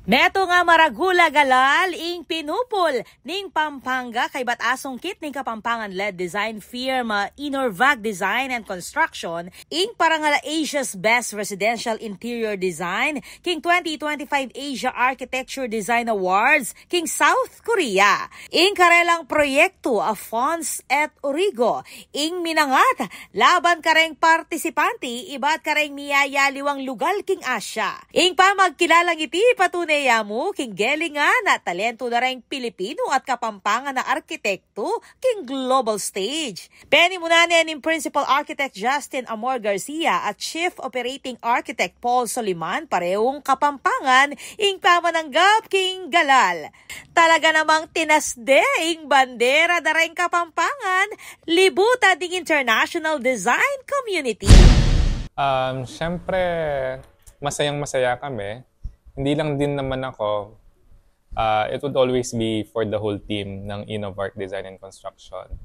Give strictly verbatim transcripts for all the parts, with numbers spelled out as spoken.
Metung a maragul a galal ing pinupul ning Pampanga kaybat asungkit ning Kapampangan-led design firma Inorvac Design and Construction ing parangal a Asia's Best Residential Interior Design king twenty twenty-five Asia Architecture Design Awards king South Korea. Ing karelang proyektu a Fons et Origo ing minangat laban kareng partisipanti ibat kareng miyayaliwang lugal king Asia. Ing pamagkilalang iti ipatune ya mu king gelingan at talentu da reng Pilipinu at Kapampangan a arkitektu king global stage. Penimunan ne ning Principal Architect Justin Amor Garcia at Chief Operating Architect Paul Soliman, parehung Kapampangan, ing pamananggap king galal. Talaga namang tinasde ing bandera da reng Kapampangan, libutan ding international design community. Um, Siyempre, masayang-masaya kami. Hindi lang din naman ako. Uh, it would always be for the whole team ng Inovarc Design and Construction.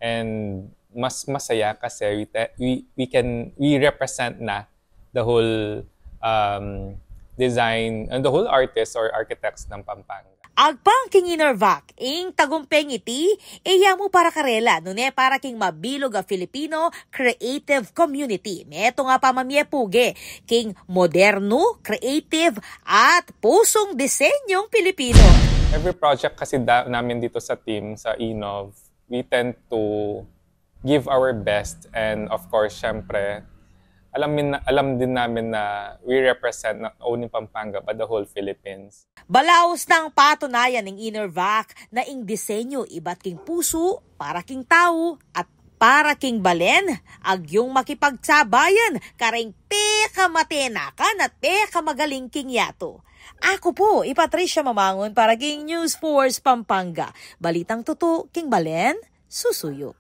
And mas masaya kasi we, te- we, we can, we represent na the whole um, design, and the whole artists or architects ng Pampanga. Agpang king Inorvac, ing tagumpeng iti, e ya mu para karela, nune para king mabilug a Filipino creative community. Metung a pamamie puge king modernu, creative, at pusung disenyung Pilipino. Every project kasi da- namin dito sa team, sa Inov, we tend to give our best, and of course, syempre, alam, min- alam din namin na we represent not only Pampanga but the whole Philippines. Balaus nang patunayan ning Inorvac na ing disenyu ibat king pusu, para king tau, at para king balen, agyung makipagsabayan kareng pekamatenakan at pekamagaling king yatu. Aku pu i Patricia Mamangun para king News Force Pampanga. Balitang tutu king balen, susuyu.